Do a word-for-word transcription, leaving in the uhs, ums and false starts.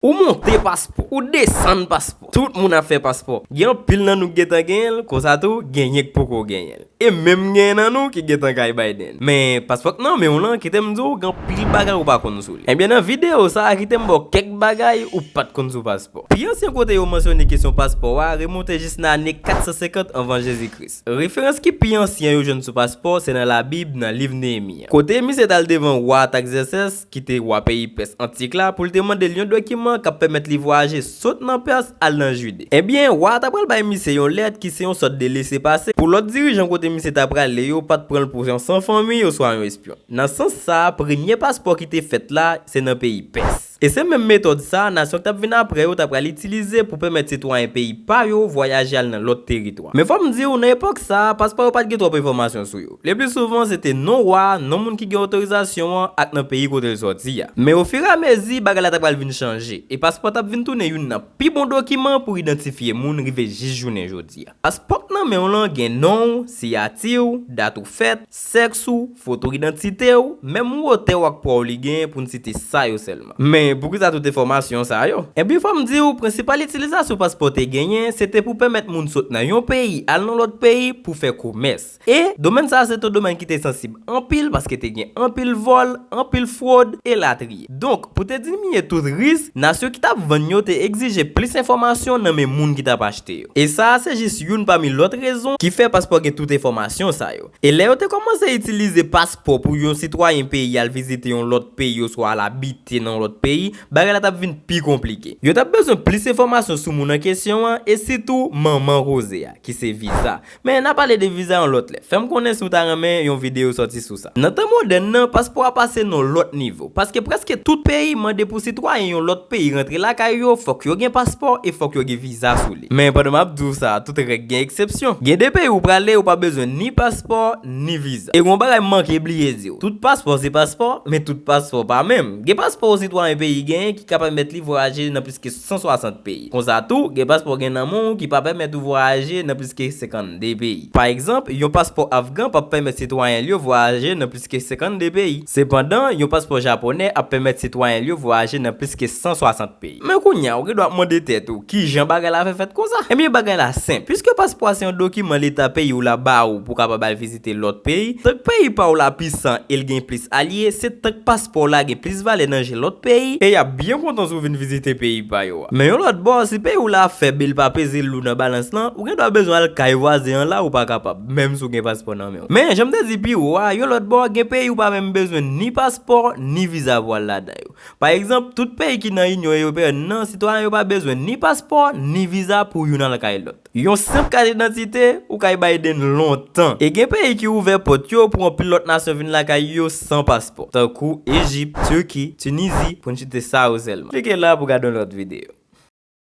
Ou monte paspò, ou desann paspò. Tout moun ap fè paspò. Gen anpil nan nou ki gentan genyen l, konsa tou, genyen k poko genyen l. E menm genyen nan nou ki gentan kay Biden. Men paspò k nan men w lan, kite m di w, gen anpil bagay ou pa konn sou li. Ebyen, nan videyo sa a, kite m ba w kèk bagay ou pa t konn sou paspò. Pi ansyen kote yo mansyone kesyon paspò a remonte jis nan ane kat san senkant anvan Jezikri. Referans ki pi ansyen yo jwenn sou paspò se nan Labib, nan liv Neyemi a, kote misye t al devan wa Atagzèsès, ki te wa peyi Pès antik la, pou l te mande l yon dokiman k ap pèmèt li vwayaje sot nan Pès al nan Jide. Ebyen, wa a ta pral bay misye yon lèt ki se yon sòt de lesepase pou lòt dirijan kote misye ta prale yo pa t pran l pou yon san fanmi oswa yon espyon. Nan sans sa a, premye paspò ki te fèt la, se nan peyi Pès. E se menm metòd sa a, nasyon k t ap vin apre yo ta pral itilize pou pèmèt sitwayen peyi pa yo vwayaje al nan lòt teritwa. Men fò m di w, nan epòk sa a, paspò yo pa t gen twòp enfòmasyon sou yo. Le pli souvan, se te non wa, non moun ki gen otorizasyon an ak nan peyi kote l sòti a. Men ofiramezi, bagay la ta pral vin chanje, e paspò t ap vin tounen youn nan pi bon dokiman pou idantifye moun rive jis jounen jodi a. Paspò k nan men w lan gen non w, siyati w, dat ou fèt, sèks ou, foto idantite w, menm wotè w ak pwa w li genyen, pou n site sa yo sèlman. Men poukisa tout enfòmasyon sa yo? Ebyen, fò m di w, prensipal itilizasyon paspò te genyen, se te pou pèmèt moun sot nan yon peyi al nan lòt peyi pou fè komès. E domèn sa a se te yon domèn ki te sansib anpil, paske te gen anpil vòl, anpil fwod, elatriye. Donk, pou te diminye tout risk, nasyon ki t ap vann yo te egzije plis enfòmasyon nan men moun ki t ap achte yo. E sa a se jis youn pami lòt rezon ki fè paspò gen tout enfòmasyon sa yo. E lè yo te kòmanse itilize paspò pou yon sitwayen peyi al vizite yon lòt peyi oswa al abite nan yon lòt peyi, bagay la t ap vin pi konplike. Yo t ap bezwen plis enfòmasyon sou moun an kesyon an e sitou manman koze a, ki se viza. Men n a pale de viza yon lòt lè. Fè m konnen si w ta renmen yon videyo sòti sou sa. Nan tan modèn nan, paspò a pase nan yon lòt nivo, paske prèske tout peyi mande pou sitwayen yon lòt peyi rantre lakay yo, fòk yo gen paspò e fòk yo gen viza sou li. Men pandan m ap di w sa, tout règ gen eksepsyon. Gen de peyi ou prale, ou pa bezwen ni paspò, ni viza. E yon bagay m manke bliye di w. Tout paspò se paspò, men tout paspò pa menm. Gen paspò yon sitwayen peyi genyen ki ka pèmèt li vwayaje nan plis ke san swasant peyi. Konsa tou, gen paspò gen nan men w ki pa pèmèt ou vwayaje nan plis ke senkannde peyi. Pa egzanp, yon paspò afgan p ap pèmèt sitwayen l yo vwayaje nan plis ke senkannde peyi. Sepandan, yon paspò japonè ap pèmèt sitwayen l yo vwayaje nan plis ke san swasant peyi. Men kounye a, ou gen dwa ap mande tèt ou, kijan bagay la fè fèt konsa? Ebyen, bagay la senp. Piske paspò a se yon dokiman leta peyi w la ba ou pou w kapab al vizite lòt peyi, tank peyi pa w la pisan e l gen plis alye, se tank paspò w la gen plis valè nan je lòt peyi, e y ap byen kontan si w vin vizite peyi pa yo a. Men yon lòt bò, si peyi w la fèb e l pa peze lou nan balans lan, ou gen dwa bezwen al kay vwazen an la ou pa kapab, menm si w gen paspò nan men w. Men, jan m te di pi wo a, yon lòt bò, gen peyi ou pa menm bezwen ni paspò, ni viza pou al ladan yo. Pa egzanp, tout peyi ki nan Inyon Ewopeyèn nan, sitwayen yo pa bezwen ni paspò, ni viza pou youn al kay lòt. Yon senp kat idantite, ou kay Biden lontan. E gen peyi ki ouvè pòt yo pou anpil lòt nasyon vin lakay yo san paspò, tankou Ejip, Tiki, Tinizi, pou n site sa yo sèlman. Klike la pou gade yon lòt videyo.